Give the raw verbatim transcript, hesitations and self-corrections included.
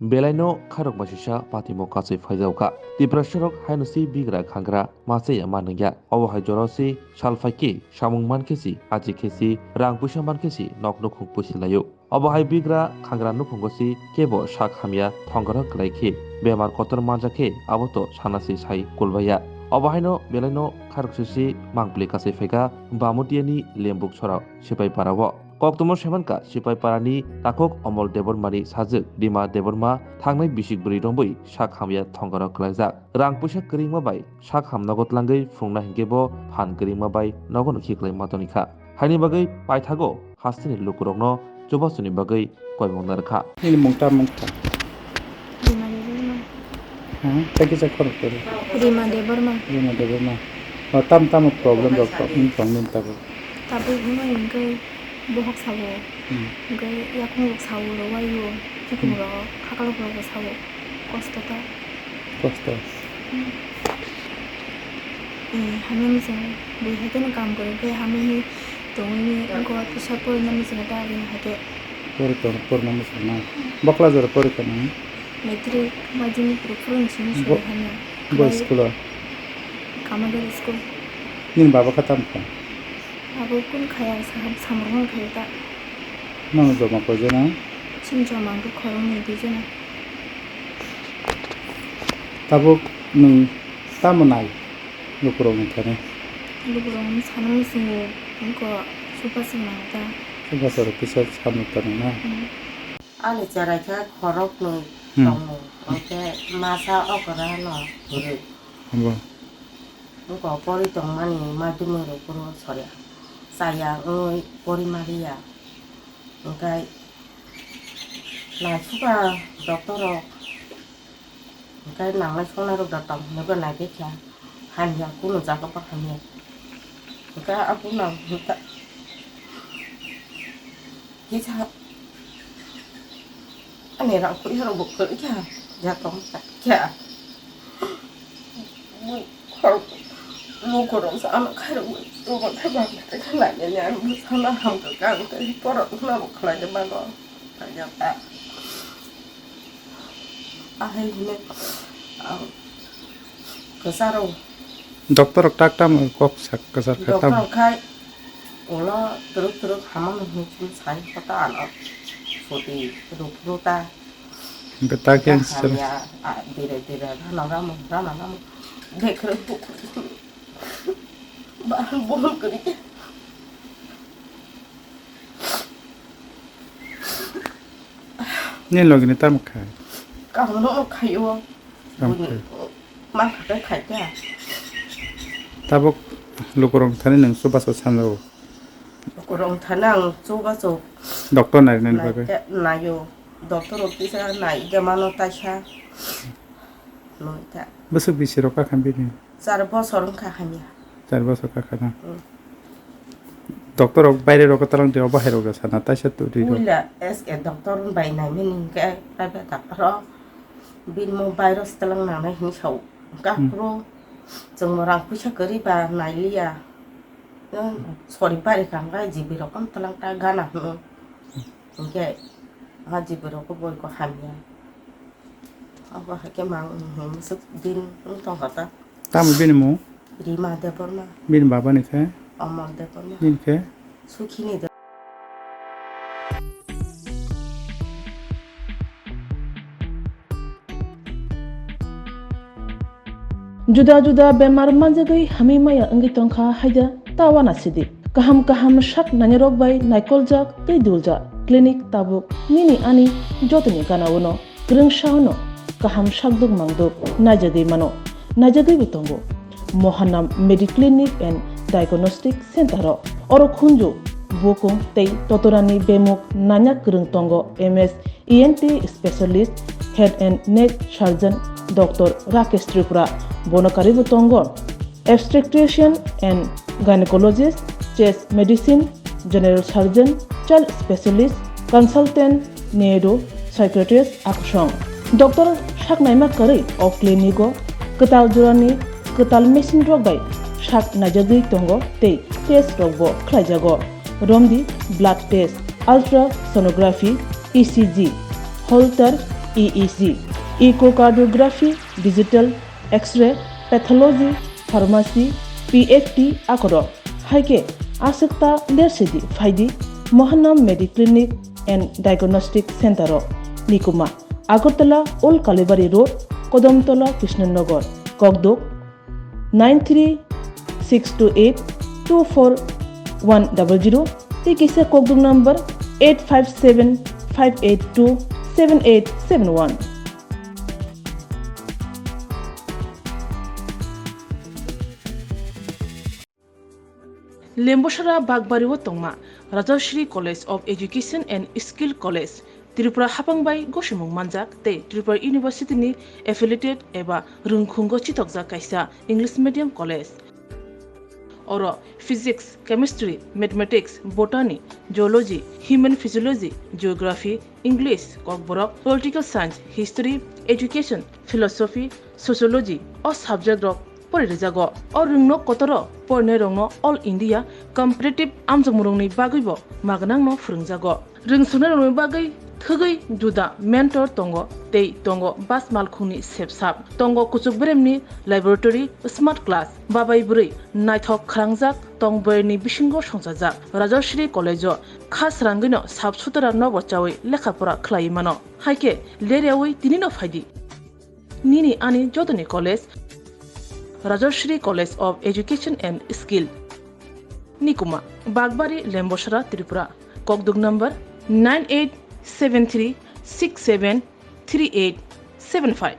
Belaino khairok bai sisa patimo kachai phaijago kha. Tiprasarok haino si bigra khangra ma chaya ma nungya. Obo hai jora si sal phai khe samung man khe si, aji khe si, rang puisa man khe si nok nukhung pusi laio. Obo hai bigra khangra nukhungo si kebo sak hamya thongorok kwlai khe bemar kotor manjak khe abo to sana si sai kulbaiya. Obo haino belaino khairok sisi mangpli kachai phaikha Bamutiani Lembuk sora Sipai Parao. Koktwma saimankha Sipai Parani takhuk Omol Debbarmani sajwk Rima Debbarma thangnai bisik bwrwi rombwi sak hamya thongorok kwlaijak. Rang puisa kwrwngma bai sak hamnogo tlangwi phunukna hinkhe bo phan kwrwngma bai nogono khiklai ma tongkha. Haini bagwi paithago hasteni lukurokno chubasuni bagwi koimung narwkha. Nini mung tamo wngkha? Rima Debbarma. Ha? Tei kisa khorok kwrwi. Rima Debbarma. Rima Debbarma. O, tam tamo problem rok to-, wng tong nini tabuk? Tabuk wngwi hwnkhe bohok sao. Hmm. Hwnkhe yakung rok sao, rwwai o, chukung Hmm. rok, khaklok rok bo sao. Kosto ta. Kosto. Hmm. Eh, hamya mwsung bui hai kheno kam kwrwi khe hamya hi tongwi wngkha, kisa porina mwsung ta aboni hai khe. Pori tong, porina mwsung na. Bokla jora pori tong. Matric, madhyamik rok phuru ni simi Bo-, sori hamya. Bo Khai school o? Kamadar school. Nini baba kha tamo kha? Abo kun khaya, sa-, samung khai ta. Nang joma koi jana? Chini joma ang khoroknwi dui jana. Tabuk nwng tamo nai lukurokni thani? Lukurokni sana muchungo wngkha chupasing nang ta. Chupasing rok kisa samung tango na? Hmm. Ani cherai khe khoroknwi Hmm. tongo, hwnkhe masa okra no kwrwi. Abo. Wngkha pori tongmani madhyamik rok phuru sorya. Chaya wngwi pori maliya. Hwnkhe naisukha doctor rok. Hwnkhe nangnai songnai rok da tong hinwi bo naibaikha. Hamya, kunu jaga bo hamya. Hwnkhe abo nang hwnkhe kisa ani rang puisa rok bo kwrwi kha. Ya tong kha. Bui khorok lukurok sa ano khairok bui tubun thai bang thai kha nai nai ani bwsano hamkha kang tei borok no bo khlai mano. Kaya ta. Ahai hine, ah, kwcharo. Doctor rok tak tamo kok sak kwchar kha tamo. Doctor khai ulo twrwk twrwk hamano hinwi sai kota ano. Soti ruk ruta. Hwnkhe tak yang sir. Hamya, ah, dire dire rano ramo, rano ramo. Dekhre bukhuk. Bahal bohol kori. Ni logi ni tam khai. Kaham no khai o. Kam khai. Ma khai khai ta. Tabuk lukurok thani nang chubachu sanjao. Lukurok thani ang chubachu. Doctor nai nai bagwi. Nayo. Doctor rok kisa nai de mano taisa. Nai ta. Bwswk bisi rok kakham bini. Char bosor wngkha hamya. Char bosor kha khana. Mm. Doctor rok baire rok talang twi obo hai rok sana taisa tu ri rok. Puila S K doctor bai nai mani hwnkhe private doctor o bini mo virus talang nangnai hinwi sao. Hwnkhe Hmm. aphuru chwng rang puisa kwrwi ba nailiya. Sori bari kha hwnkhe G B rok talang ta gana hwno. Hwnkhe ha G B rok boi ko hamya. Abo hai khe mang, hmm, musuk din wng tong kha ta. Tamo bini mung? Rima Debbarma. Bini baba ni khe? Omol Debbarma. Bini khe? Sukhini Debbarma. Juda juda bemar manjagwi hamwi maya wngwi tongkha haida ta uanasidi. Kaham kaham sak nainarok bai naikoljak tei duljak clinic tabuk nini ani jotoni gana-o no. Kwrwngsa-o no kaham sakduk mangduk naijagwi mano, naijagwibo tongo. Mohanam Mediclinic and Diagnostic Center-o oro khunju, bukung tei totorani bemuk nanya kwrwng tongo M S E N T specialist, head and neck surgeon Doctor Rakesh Tripura, bono karwibo tongo. Obstetrician and gynecologist, chest medicine, general surgeon, child specialist, consultant, neuro, psychiatrist, akusong. Doctor saknaima kwrwi o clinic-o kwtal jorani kwtal machine rok bai sak naijagwi tongo tei test rokbo khlaijago. Romdi blood test, ultrasonography, E C G, Holter, E E G, echocardiography, digital X-ray, pathology, pharmacy, P F T akorok. Hai khe aswk ta lersidi phaidi Mahanam Mediclinic and Diagnostic Center o, Nikuma, Agartala, Old Kalibari Road, Kodamtola, Krishnanagar, Kokduk, nine three six two eight two four one double zero tei kisa kokduk number eight five seven five eight two seven eight seven one. Lembosara Bakbari o tongma Rajashri College of Education and Skill College, Tripura hapang bai gosimung manjak tei Tripura University ni affiliated eba rwngkhungo chitokjak kaisa English medium college. Oro physics, chemistry, mathematics, botany, zoology, human physiology, geography, English, Kokborok, political science, history, education, philosophy, sociology o subject rok pori rijago. O rwngno kotoro porinai rokno All India competitive amjokmungni bagwibo magnangno phwrwngjago. Rwngsuknai rokni bagwi thwgwi juda mentor tongo tei tongo bas malkhungni sepsap, tongo kuchuk beremni laboratory, smart class, babai bwrwi naithok khwlangjak tong boyarni bisingo songchajak. Rajashri College o kha srangwino sap sutara nobo chawi lekha pora khlaiwi mano. Hai khe leryawi tinino phaidi. Nini ani jotoni college, Rajashri College of Education and Skill, Nikuma, Bakbari, Lembosara, Tripura. Kokduk number nine eight seven three six seven three eight seven five.